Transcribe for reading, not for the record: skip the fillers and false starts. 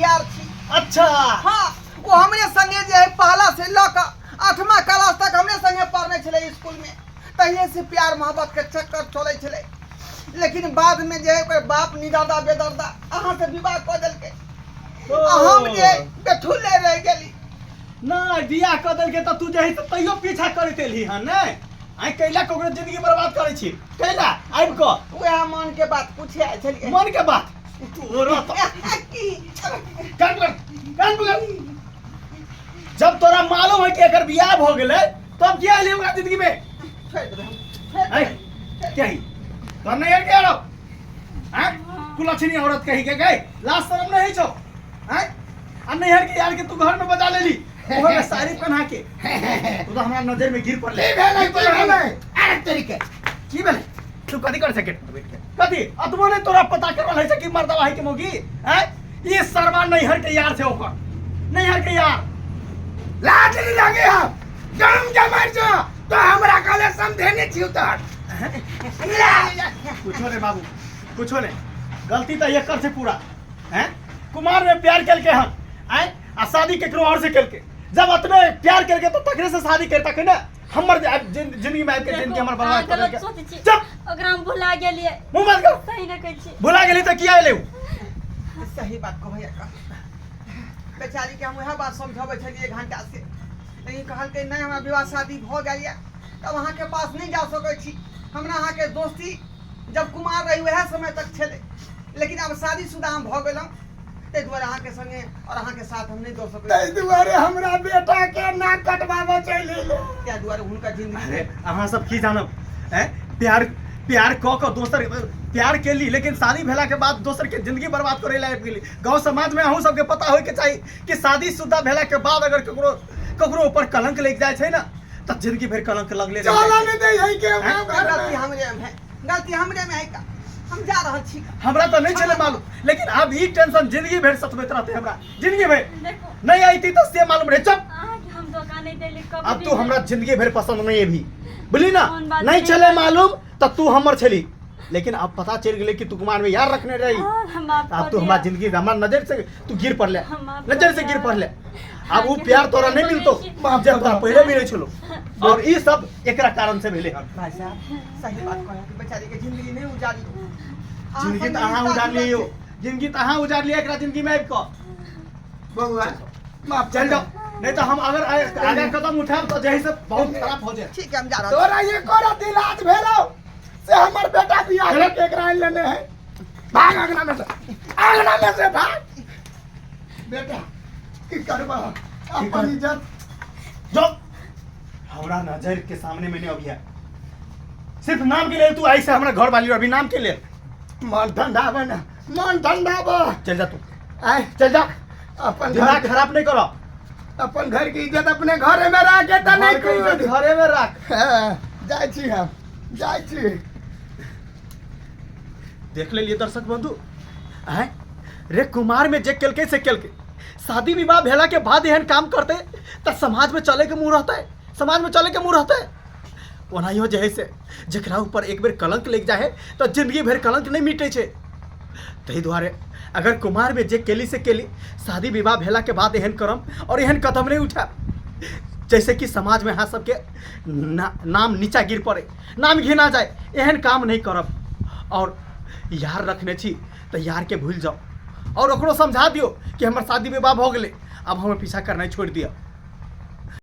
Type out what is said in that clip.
यार छी। अच्छा। हाँ, ओ हमरे संगे जे है पहला से लऽ कऽ आठमा क्लास तक हमरे संगे पढ़ने छलै स्कूल में, तहिए से प्यार मोहब्बत के चक्कर चलै छलै। लेकिन बाद में जे है ओकर बाप निदादा बेदर्दा अहाँ से विवाह कऽ देलकै, आ हम जे बेठुले रहि गेली। नहि, बियाह कऽ देलकै तऽ तू जे है से तैयो पीछा करैत एलही हन? नहि, आइ कैला ककरो जिंदगी बर्बाद करै छी? कैला आबि कऽ? वएह मन के बात पूछे आयल छलियै। मन के बात तोरा तऽ की? कान पकड़, कान पकड़। जब तोरा मालूम है कि एकर बियाह भऽ गेलै, तब किया एली ओकरा जिंदगी में? छोड़ि देबै हम, छोड़ि ऐ देबै। कही तोर नहीं यार के आरो हैं कुलक्षणी औरत कही के गई, लाज शरम नहीं छो हैं? आ नैहर के यार के तू घर में बजा लेली, ओहो में साड़ी पहना के। तू तो हमरा नजर में गिर पड़ले। की भेलै? गिर की पड़ले। भेलै? अरे तोरी के। की भेलै? तू कथी कर सके बैठ के? कथी अतबो नहीं तोरा पता करल है से कि मर्दवा है के मोगी हैं? ई सरवा नैहर के यार छै ओकर, नैहर के यार। लाज नहीं लागे हम गाम के मर जो तो हमरा कहले समझेने छी उतर। कुछो नहीं बाबू, कुछो नहीं। गलती तो एकर छै पूरा हैं। कुमार में प्यार केलके हन आय, आ शादी केकरो और से केलके। जब अतने प्यार केलके तो तकरे से शादी करता के ना। हमर जे आबि जिंदगी में आबि के जिंदगी हमर बर्बाद अहाँ कर गलत देलकै। सोचै छी। चुप। ओकरा हम भुला गेलियै। मुंह बंद कर। सही नहि कहै छी। भुला गेली तऽ किया एलै उ? सही बात कहै का बेचारी के हम वएह बात समझबै छलियै एक घंटा से, लेकिन कहलकै नहि, हमरा विवाह शादी भऽ गेल यऽ, तब अहाँके पास नहि जा सकै छी। हमरा अहाँके दोस्ती जब कुमार रही वएह समय तक छलै, लेकिन आब शादीशुदा हम भऽ गेलहुँ, ताहि दुआरे अहाँके संगे और अहाँके साथ हम नहि दऽ सकै। ताहि दुआरे हमरा बेटा के नाक कटवाबऽ चलि एलै, ताहि दुआरे हुनका जिंदगी। अरे अहाँ सब की जानब हैं? प्यार प्यार कऽ कऽ दोसर प्यार केली, लेकिन शादी भेला के बाद दोसर के जिंदगी बर्बाद करे ला आबि गेली। गाँव समाज में अहूँ सबके पता होय के चाही कि शादीशुदा भेला के बाद अगर ककरो ककरो ऊपर कलंक लागि जाइ छै ने, तऽ जिंदगी भरि कलंक लगले रहि चलऽ जाइ छै। नहि दै है के हैं? घर में। गलती हमरे में है, गलती हमरे में है का, हम जा रहल छी। हमरा तऽ नहि छलै मालूम, लेकिन आब ई टेंशन जिंदगी भरि सतबैत रहतै हमरा जिंदगी भरि। देखो, नहि अयती तऽ से मालूम रहै। चुप। अहाँके हम धोखा नहि देली कभी। अब तू हमरा जिंदगी भरि पसंद नहीं अभी, बुझली ना? कोन बात नहीं नहीं। छलै मालूम तऽ तू हमर छली, लेकिन अब पता चलि गेलै कि तू कुमार में यार रखने रही। हाँ, हम माफ अब कर तू हमरा दिया। जिंदगी, हमरा नजर से तू गिर पड़ले। हम माफ कर नजर से दिया। गिर पड़ले। आब ओ अहाँके प्यार हम तोरा नहीं बोलै मिलतो छी। जे तोरा पहिले मिलै छलो, और ई सब एकरा कारण से भेलै हन। भाई साहब, सही बात कहै कि बेचारी के जिंदगी नहीं उजाड़ी। जिंदगी तऽ अहाँ उजाड़लियै यौ, जिंदगी तऽ अहाँ उजाड़लियै एकरा जिंदगी में आबि कऽ। बौआ, माफ चल जाओ, नहीं तो हम अगर आगे कदम उठाएब तऽ जही से बहुत खराब हो जाए। ठीक है, हम जा रहल छी। तोरा ये कोरा दिलाज भेलो से हमर बेटा बियाह चलो। के एकरा आनि लेने है। भाग अंगना में से, अंगना में से भाग। बेटा, की करबा अपन करब? इज्जत जो हमरा नजर के सामने में नहीं अभी है। सिर्फ नाम के लेल तू आई से हमरा घर वाली, अभी नाम के लेल। मन ठंडा बना, मन ठंडा बा। चल जा तू। आय। चल जा। अपन दिमाग घर खराब नहीं करो। अपन घर के इज्जत अपने घरे में राखे त नहीं घर के इज्जत कुछ। घरे में राख। हाँ, जाइ छी हम, जाइ छी। देख लेलिए दर्शक बंधु, आय रे कुमार में जे केलकै से केलकै, शादी विवाह भेला के बाद एहन काम करते तऽ समाज में चले के मुँह रहतै? समाज में चले के मुँह रहतै? ओनाहियो जे है से जकरा ऊपर एक बेर कलंक लागि जाइ है तऽ जिंदगी भरि कलंक नहि मिटै छै। ताहि दुआरे अगर कुमार में जे केली से केली, शादी विवाह भेला के बाद एहन करम और एहन कदम नहीं उठायब जैसे कि समाज में अहाँ सबके नाम नीचा गिर पड़े, नाम घिना जाए, एहन काम नहीं करब। और यार रखने छी तऽ यार के भूलि जाउ और ओकरो समझा दियौ कि हमर शादी विवाह भऽ गेलै, आब हमर पीछा करनाइ छोड़ि दिअ।